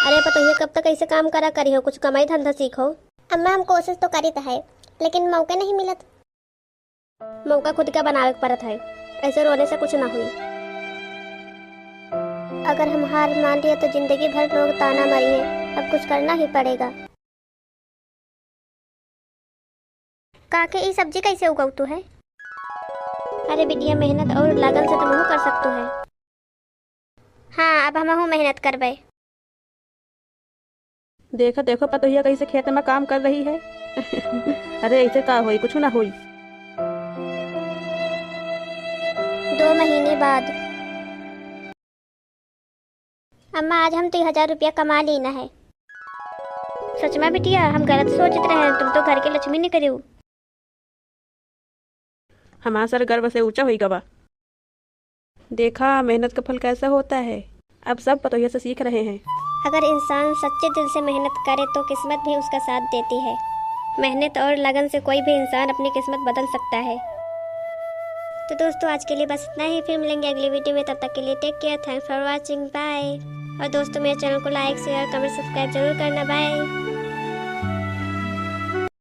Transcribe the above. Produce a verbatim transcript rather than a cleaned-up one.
अरे पतोहिया, कब तक ऐसे काम करा करी हो, कुछ कमाई धंधा सीखो। अम्मा, हम कोशिश तो करीत है, लेकिन मौके नहीं मिलत। मौका खुद का बनावे के परत है, ऐसे रोने से कुछ ना हुई। अगर हम हार मान लिए तो जिंदगी भर लोग ताना मारिए, अब कुछ करना ही पड़ेगा। काके, ई सब्जी कैसे उगौतू है? अरे बिटिया, मेहनत और लगन से तुमहू कर सकतू है। हाँ, अब हमहू मेहनत करबे। देखो, देखो, पतोहिया कैसे खेत में काम कर रही है। अरे, ऐसे का होई, कुछ ना होई। दो महीने बाद। अम्मा, आज हम दुई हजार रुपया कमा लीना है। सच में बिटिया, हम गलत सोचत रहे, तुम तो घर के लक्ष्मी निकरिउ। हमार सर गर्व से ऊंचा होई गवा। देखा, मेहनत का फल कैसा होता है। अब सब पतोहिया से सीख रहे हैं। अगर इंसान सच्चे दिल से मेहनत करे तो किस्मत भी उसका साथ देती है। मेहनत और लगन से कोई भी इंसान अपनी किस्मत बदल सकता है। तो दोस्तों, आज के लिए बस इतना ही। फिर मिलेंगे अगली वीडियो में। तब तक के लिए take care, thanks for watching, bye। और दोस्तों, मेरे चैनल को like, share, comment, subscribe जरूर करना। Bye।